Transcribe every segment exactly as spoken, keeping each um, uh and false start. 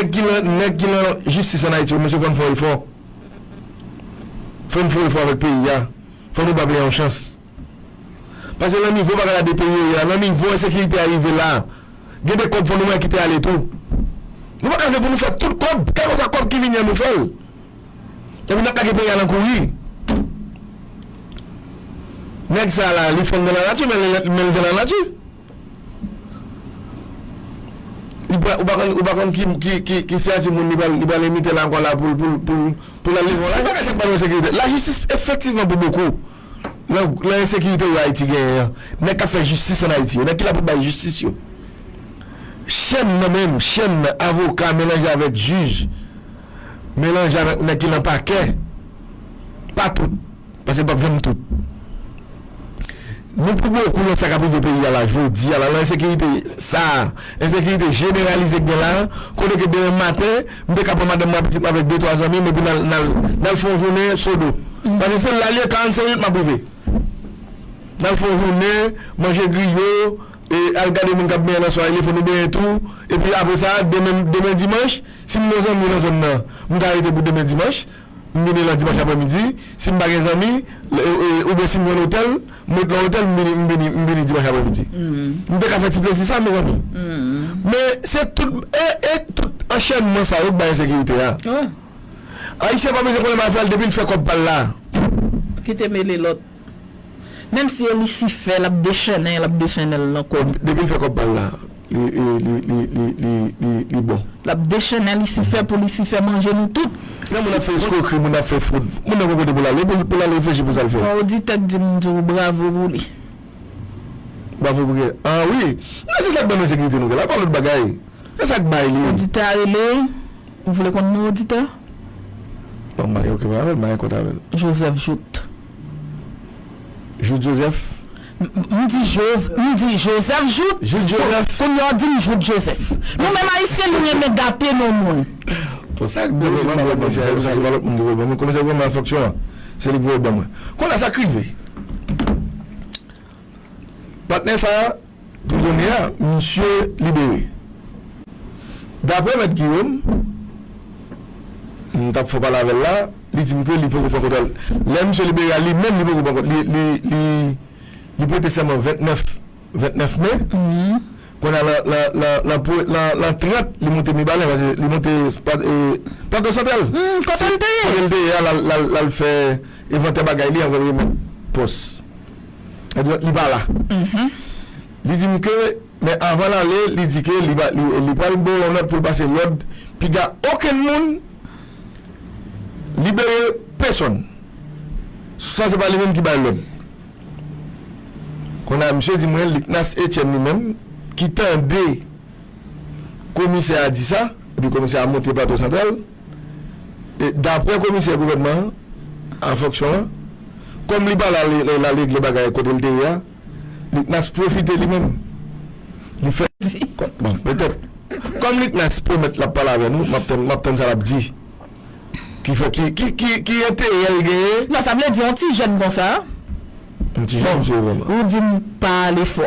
Nèg ki nan, nèg ki nan jistis ann Ayiti yo, mesye, fò n fè yon efò. Fò n fè yon efò avèk peyi a. Fò nou ba peyi a yon chans. Paske nan nivo bagay la deteryore a, nan nivo ensekirite a rive la, gen de kòb fò nou wè ki te ale tou. Nou pa ka vle pou nou fè tout kòb, kèlkeswa kòb ki vini an nou fè l. Epi n ap lage peyi a nan kouri. Nèg sa la, li fèn nan lanati, men li, men li nan lanati. Li pa, ou pa konn, ou pa konn ki, ki, ki, ki siyati moun li pral, li pral imite la ankò la pou, pou, pou, pou l al leve yon lajan. Se bagay sa k ba nou ensekirite. Lajistis efektivman pou bokou. Nan, nan ensekirite yo Ayiti genyen an, nèg k ap fè jistis ann Ayiti yo, nèg ki la pou bay jistis yo. Chèn nan menm, chèn nan, avoka melanje avèk jij, melanje avèk nèg ki nan pakè, pa tout, paske l p ap janm tout. Nou pou bokou nan sa k ap rive peyi a la, jodi a la, nan ensekirite sa a, ensekirite jeneralize k gen la, kote ke demen maten, m te ka pran madanm mwen, pitit mwen avèk de, twa zanmi m, epi n al, n al, n al fè yon jounen Sodo. Paske se la l ye, karannsenk minit m ap rive. N al fè yon jounen, manje griyo, e al gade moun k ap benyen nan sware, fò nou benyen tou. Epi apre sa, demen, demen dimanch, si m gen yon zanmi nan zòn nan, m ka rete pou demen dimanch. M vini la dimanch aprèmidi, si m pa gen zanmi, e, e, oubyen si m jwenn otèl, m ret nan otèl, m vini, m vini, m vini dimanch aprèmidi. M te ka fè ti plezi sa, mezanmi. Men se tout, e, e tout anchènman sa yo k bay ensekirite a. Ayisyen pa bezwen konnen m al fè l depi l fè kòb pa l la. Kite mele lòt. Menm si e Lisifè, l ap dechennen, l ap dechennen l nan kòb. Depi l fè kòb pa l la, li, li, li bon. L ap dechennen Lisifè pou Lisifè manje nou tout. Lè moun ap fè eskwokri, moun ap fè fwod, moun nan gon kote pou l ale, pou, pou l al reflechi pou sa l fè. Yon oditè k di m di w bravo pou li. Bravo pou kiyès? Ah wi. Men se sa k ban nou ensekirite nou gen la, pa lòt bagay. Se sa k bay li. Oditè a rele, ou vle konn non oditè? Bon, m pa gen okenn pwoblèm avè l, m pa gen kont avè l. Joseph Jouthe. Jouthe Joseph? M, m di Jos, m di Joseph Jouthe. Jouthe Joseph. Kounye a w di m Jouthe Joseph. Nou menm Ayisyen, nou renmen gate non moun. Bon, sa k bèl, se pa lòt moun, se pa lòt moun ki voye ban mwen. Komisè gouvènman an fonksyon an, se li k voye ban mwen. Kounye a sa k rive. Patnè sa a, prizonye a, misye libere. Daprè mèt Guillaume, m t ap fè pale avè l la, li di m ke li poko pran kontwòl. Lè misye libere a, li menm, li poko pran kontwòl. Li, li, li, li prete sèman vennèf, vennèf me. Kounye a, nan, nan, nan, nan, nan trant, li monte Mibalè, paske li monte pa, e, Plato Santral. Kote l te ye? Kote l te ye a, l al, l al, l al fè envantè bagay li anvan l remèt pòs. Li pa la. Li di m ke, men avan l ale, li di ke li, li, li pral ba w yon nòt pou l pase lòd piga okenn moun libere pèsonn san se pa li menm ki bay lòd. Kounye a, misye di mwen, Liknas Etienne li menm, ki tande komisè a di sa, epi komisè a monte Plato Santral, e daprè komisè gouvènman an, an fonksyon an, kòm li pa la, li, li, l al regle bagay kote l te ye a, Liknas pwofite li menm. Li fè, bon, petèt, kòm Liknas pwomèt l ap pale avè nou, m ap tann, m ap tann sa l ap di. Ki fè, ki, ki, ki, ki enterè l genyen? Non, sa vle di yon ti jèn konsa. Yon ti jèn, misye vrèman. Ou di m pa ale fò.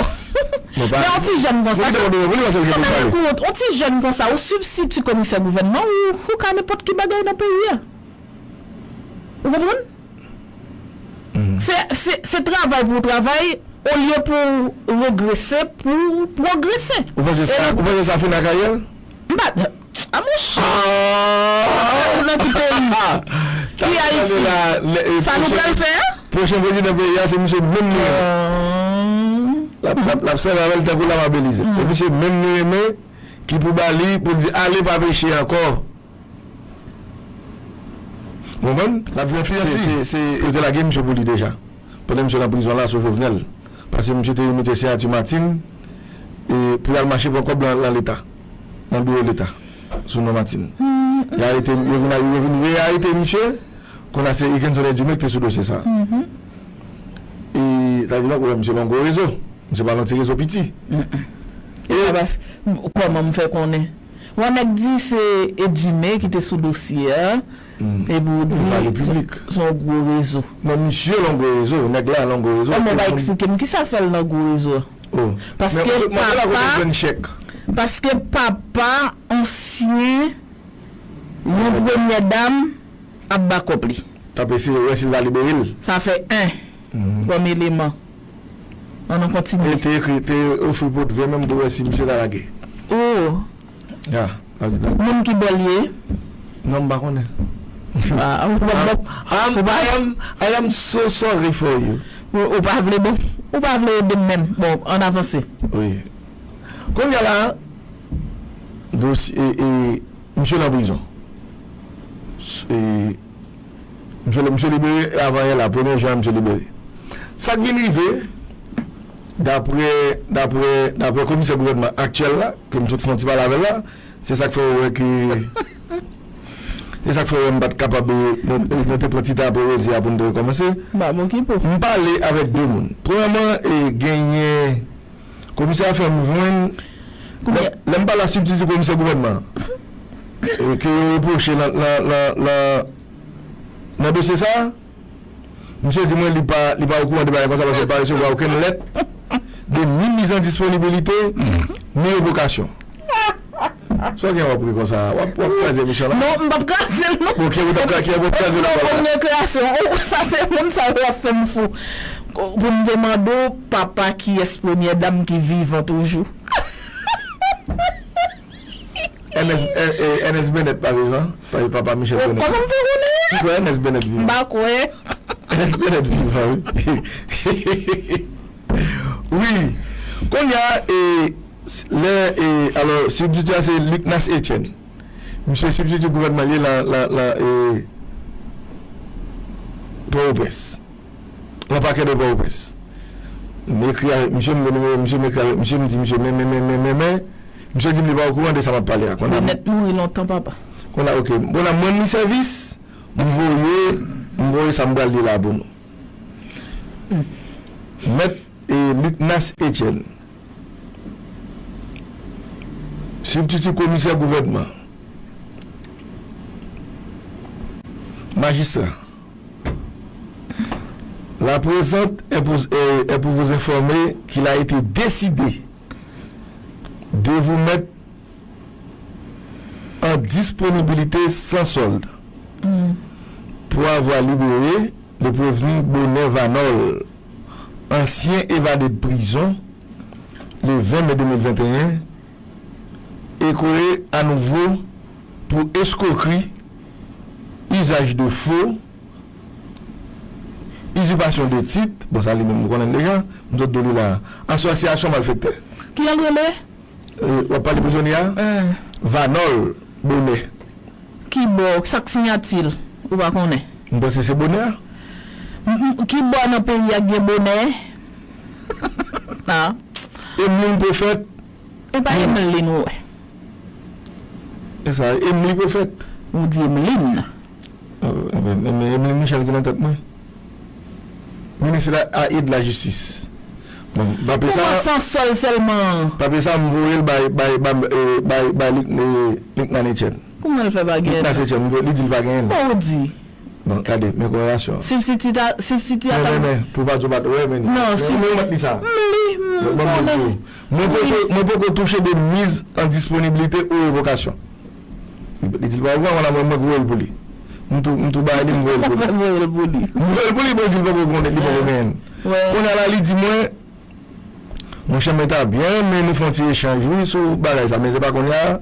Men yon ti jèn konsa. Yon ti jèn konsa, ou sibstiti komisè gouvènman, ou, ou ka nenpòt ki bagay nan peyi a. Ou konprann? Se, se, se travay pou w travay, olye pou w regrese, pou w pwogrese. Ou panse sa, ou panse sa fin ak Ariel? M pa, a monchè. Ou nan ki peyi? Ki Ayiti? Sa nou pral fè a? Pwochen prezidan peyi a, se misye menm li renmen. L ap, l ap, l ap sèvi avè l tankou lama Belize. Se misye menm li renmen ki pou ba li, pou l di, ale pa peche ankò. Ou konprann? L ap jwe enfliyans li. Se, se, se, yo te lage misye pou li deja. Pandan misye nan prizon la sou Jovenel. Paske misye te remete siyati Martine, e, pou y al mache pran kòb nan, nan Leta. Nan biwo Leta. Sou non Martine. Y arete, yo vin, yo vin rearete misye. Kounye a se Ikenson Edumé ki te sou dosye sa. E, sa vle di, ou wè misye nan gwo rezo. Misye pa nan ti rezo piti. E, kòman m fè konnen? Yon nèg di se Edumé ki te sou dosye a, epi w di se yon gwo rezo. Men misye nan gwo rezo, nèg la nan gwo rezo. Kòman w va eksplike m kisa fè l nan gwo rezo a? Paske papa, paske papa, ansyen Yon premyè dam ap bakòp li. T ap eseye wè si l ta libere l. Sa fè en kòm eleman. Ann nou kontinye. E te ekri, te ofri pot ven menm pou wè si misye ta lage. Oh. Ya, azidan. Moun ki bò l ye? Non, m pa konnen. Ah, ou pa, ou pa, I am, I am so sorry for you. Ou, ou pa vle bon, ou pa vle ede m menm. Bon, ann avanse. Wi. Kounye a la, dosye, e, e, misye nan prizon. S-, e, misye, misye libere avan yè la, premye jen an, misye libere. Sa k vin rive, daprè, daprè, daprè komisè gouvènman aktyèl la, ke m sot fè yon ti pale avè l la, se sa k fè w wè ke, se sa k fè w wè m pa t kapab, e, nou, nou te pran ti tan apre rezi a pou n te rekòmanse. M pale avèk de moun. Premyèman, e, genyen komisè a fè m jwenn, lè, lè m pale a sibtiti komisè gouvènman an, e, ke yo repwoche nan, nan, nan, nan, nan dosye sa a, misye di mwen li pa, li pa okouran de bagay konsa paske l pa resevwa okenn lèt de ni miz an disponibilite, ni revokasyon. Sa w gen w ap ri konsa? W ap, w ap kraze emisyon la? Non, m p ap kraze l, non. Bon, kiyès w t ap kraze? Kiyès w t ap kraze? Non, bon, m gen kreyasyon. Ou, pase moun sa yo ap fè m fou. Pou m te mande w, papa kiyès premyè dam ki vivan toujou? Ernest, eh, eh, Ernest Bennett pa vivan? Pa, papa Michel Bennett. Kòman m fè konnen? M kwè Ernest Bennett vivan. M pa kwè. Ernest Bennett vivan, wi. Wi. Kounye a, e, lè, e, alò, sibtiti a se Lucnas Etienne. Misye sibtiti gouvènman li la, la, la, e, Pòtoprens. Nan pakè de Pòtoprens. M ekri avèk misye, m gen nimewo misye, m ekri avèk misye, m di misye, men, men, men, men, men, men. Misye di m li pa okouran de sa m ap pale a. Kounye a, Bennett mouri lontan, papa. Kounye a, oke. Kounye a, m rann li sèvis, m voye, m voye sa m pral li la pou nou. Mèt, e, Lucnas Etienne, sibtiti komisè gouvènman, majistra, la présente est pour, est, est pour vous informer qu'il a été décidé de vous mettre en disponibilité sans solde pour avoir libéré le prévenu Bonnet Vanol, ancien évadé de prison, le vingt mai deux mille vingt et un, écroué à nouveau pour escroquerie, usage de faux, usurpation de titres, bon, sa li menm nou konnen l deja, m sot di w li la, association malfecteur. Ki jan l rele? E, w ap pale prizonye a? Vanol Bonnet. Ki bò, sa k siyati l? Ou pa konnen? M panse se Bonnet a. M, m, ki bò nan peyi a k gen Bonnet? Ah. Emeline Prophète. E pa Emeline ou wè. E sa, Emily Prophète. Ou di Emeline. Oh, Emeline, Emeline Michel ki nan tèt mwen. Minis la, a, e de la jistis. Bon, pape sa, kòman san sòl sèlman? Pape sa, m voye l bay, bay, bay, eh, bay, bay Luc, eh, Luc Nanetchen. Kòman l fè pa genyen? Luc Nanetchen, m voye, li di l pa genyen l. Kòman ou di? Bon, gade, men konvèsasyon. Sibstiti ta, sibstiti a ta. Men, men, men, pou pa di w pa t wè, men. Non, men, si. Men, ou mèt li sa. M li, m konnen. Mwen poko, mwen poko touche de miz an disponibilite ou revokasyon. Li, li di l pa wè, mwen, mwen k voye l pou li. M tou, m tou bay li, m voye l pou li. Voye l pou li. M voye l pou li, bon, di l poko konnen, li poko genyen l. Kounye a la, li di mwen, monchè, mwen ta byen renmen nou fè yon ti echanj, wi, sou bagay sa, men se pa kounye a.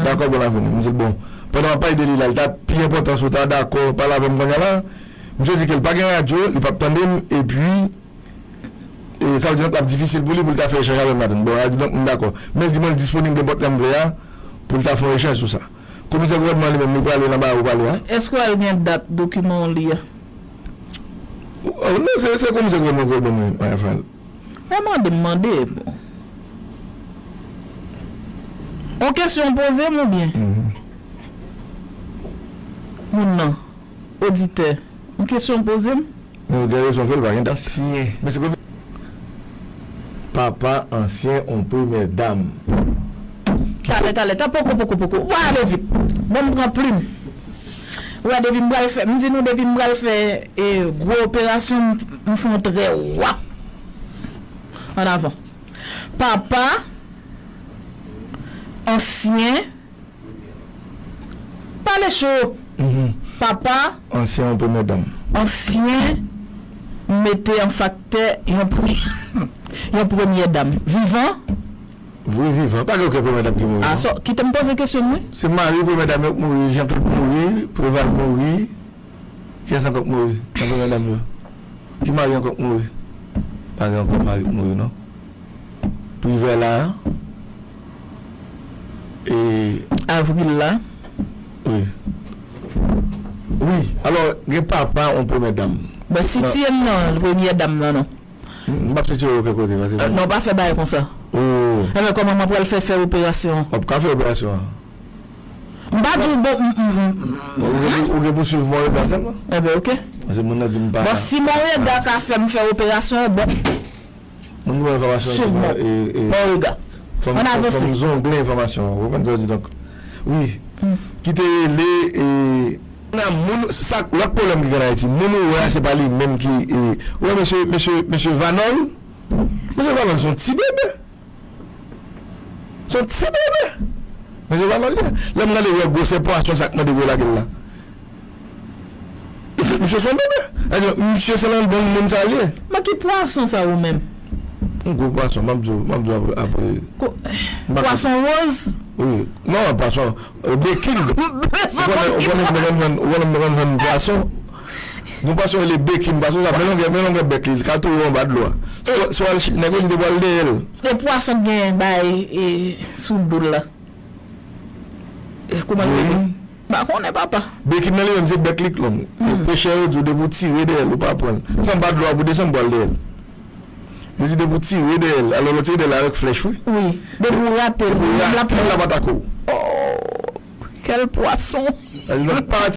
Dakò, bon, avni. M di l, bon, pandan m ap pale de li la, li ta pi enpòtan si w ta dakò pale avè m kounye a la. Misye di ke l pa gen radyo, li p ap tande m, epi, e, sa vle di, donk, l ap difisil pou li, pou l ta fè echanj avè m maten. Bon, li di, donk, m dakò. Men l di mwen l disponib nenpòt lè m vle a, pou l ta fè yon echanj sou sa. Komisè gouvènman li menm, li prale nan baro pale a. Èske w al gen dat dokiman w li a? Oh, non, se, se komisè gouvènman, gouvènman mwen, Rafael. Mwen mande, m mande, bon. On kesyon w poze m oubyen? Moun nan, oditè, on kesyon w poze m? Men ou gen rezon vre, l pa gen dat. Ansyen. Men se pou papa ansyen on premyè dam. Talè, talè, ta poko, poko, poko. Ou pa ale vit. Bon, m pran plim. Ou wè, depi m pral fè, m di nou, depi m pral fè, e, gwo operasyon, m, m fè yon trè wap. An avan. Papa ansyen. M p Pale cho. Papa. Ansyen yon premyè dam. Ansyen mete an faktè yon pri, yon premyè dam. Vivan. Vre vivan. Pa gen okenn premyè dam ki mouri. A, non. So, kite m poze kesyon mwen. Se mari premyè dam yo k mouri, Jean Claude mouri, Preval mouri. Kiyès ankò k mouri nan premyè dam yo? Ki mari ankò k mouri? Pa gen ankò mari k mouri, non. Privè la. E. Avril la. Wi. Wi. Alò, gen papa yon premyè dam. Mwen sitiye m nan premyè dam nan, non. M p ap sitiye w okenn kote, paske. Non, pa fè bagay konsa. Enben, kòman mwen pral fè, fè operasyon an? W ap ka fè operasyon an. M pa di w bon. Ou gen pou, ou gen pou swiv Monrega sèlman. Enben, oke. Paske moun nan di m pa. Bon, si Monrega ka fè m fè operasyon an, bon. Moun ki ba enfòmasyon an, swiv Monrega. Ann avanse. Fò m zongle enfòmasyon an. Ou konprann sa w di, donk. Wi. Ki te rele, e, nan moun, sa, lòt pwoblèm ki gen Ayiti, moun ou wè a, se pa li menm ki, e, ou wè mesye, mesye, mesye Vanol? Mesye Vanol se yon ti bebe. Se yon ti bebe. Mesye Vanol ye. Lè m gade wè gwosè pwason sa k mande pou yo lage l la. Misye se yon bebe. Sa vle di, misye se nan gang moun sa l ye. Men ki pwason sa ou menm? Yon gwo pwason, m ap di w, m ap di w apre. Pwason woz? Wi. Non, pwason, e, bekin. Ou konnen, ou konnen m konn jwenn, ou konnen m konn jwenn pwason. Yon pwason rele bekin, pwason sa, men longè, men longè bèk li, li ka touye w anba dlo a. Si w al, nèg yo di depi w al dèyè l. E pwason gen bay, e, sou do l la. E, kouman l rele? M pa konnen, papa. Bekin nan li menm se bèk li k long. Pechè yo di w depi w tire dèyè l, ou pa pran l. Se anba dlo a pou desann pou al dèyè l. Yo di depi w tire dèyè l, alò lè w tire dèyè l avèk flèch, wi. Wi. Depi w rate l, depi w rate l, l ap atake w. Oh, kèl pwason! Sa di lòt pati.